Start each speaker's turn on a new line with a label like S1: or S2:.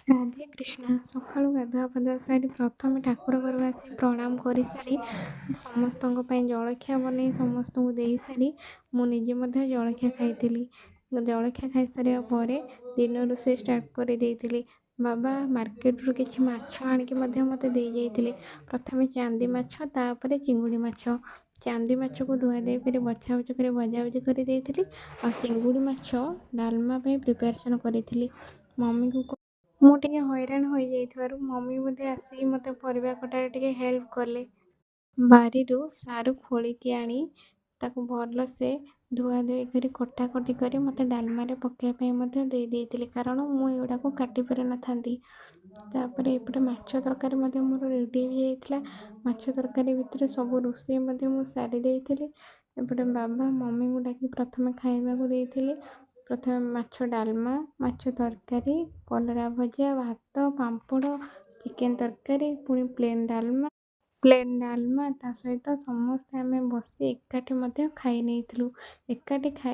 S1: ରାଧେ କୃଷ୍ଣ। ସକାଳୁ ଗାଧୁଆ ପାଧୁଆ ସାରି ପ୍ରଥମେ ଠାକୁର ଘରକୁ ଆସି ପ୍ରଣାମ କରିସାରି, ସମସ୍ତଙ୍କ ପାଇଁ ଜଳଖିଆ ବନେଇ ସମସ୍ତଙ୍କୁ ଦେଇସାରି ମୁଁ ନିଜେ ମଧ୍ୟ ଜଳଖିଆ ଖାଇଥିଲି। ଜଳଖିଆ ଖାଇସାରିବା ପରେ ଦିନ ରୋଷେଇ ଷ୍ଟାର୍ଟ କରିଦେଇଥିଲି। ବାବା ମାର୍କେଟରୁ କିଛି ମାଛ ଆଣିକି ମଧ୍ୟ ମୋତେ ଦେଇଯାଇଥିଲେ। ପ୍ରଥମେ ଚାନ୍ଦି ମାଛ, ତାପରେ ଚିଙ୍ଗୁଡ଼ି ମାଛ। ଚାନ୍ଦି ମାଛକୁ ଧୁଆଧୁଇ କରି, ବଛା ବଛି କରି, ଭଜାଭଜି କରି ଦେଇଥିଲି ଆଉ ଚିଙ୍ଗୁଡ଼ି ମାଛ ଡାଲମା ପାଇଁ ପ୍ରିପାରେସନ୍ କରିଥିଲି। ମମିକୁ ମୁଁ ଟିକେ ହଇରାଣ ହୋଇଯାଇଥିବାରୁ ମମି ମଧ୍ୟ ଆସିକି ମୋତେ ପରିବା କଟାରେ ଟିକେ ହେଲ୍ପ କଲେ। ବାରିରୁ ସାରୁ ଖୋଳିକି ଆଣି ତାକୁ ଭଲସେ ଧୁଆଧୁଇ କରି, କଟାକଟି କରି ମୋତେ ଡାଲମାରେ ପକାଇବା ପାଇଁ ମଧ୍ୟ ଦେଇ ଦେଇଥିଲେ, କାରଣ ମୁଁ ଏଗୁଡ଼ାକୁ କାଟି ପାରିନଥାନ୍ତି। ତାପରେ ଏପଟେ ମାଛ ତରକାରୀ ମଧ୍ୟ ମୋର ରେଡ଼ି ହେଇଯାଇଥିଲା। ମାଛ ତରକାରୀ ଭିତରେ ସବୁ ରୋଷେଇ ମଧ୍ୟ ମୁଁ ସାରି ଦେଇଥିଲି। ଏପଟେ ବାବା ମମିଙ୍କୁ ଡାକି ପ୍ରଥମେ ଖାଇବାକୁ ଦେଇଥିଲି। ପ୍ରଥମେ ମାଛ ଡାଲମା, ମାଛ ତରକାରୀ, କଲରା ଭଜା, ଭାତ, ପାମ୍ପଡ଼, ଚିକେନ୍ ତରକାରୀ, ପୁଣି ପ୍ଲେନ୍ ଡାଲମା। ପ୍ଲେନ୍ ଡାଲମା ତା ସହିତ ସମସ୍ତେ ଆମେ ବସି ଏକାଠି ମଧ୍ୟ ଖାଇ ନେଇଥିଲୁ। ଏକାଠି ଖାଇ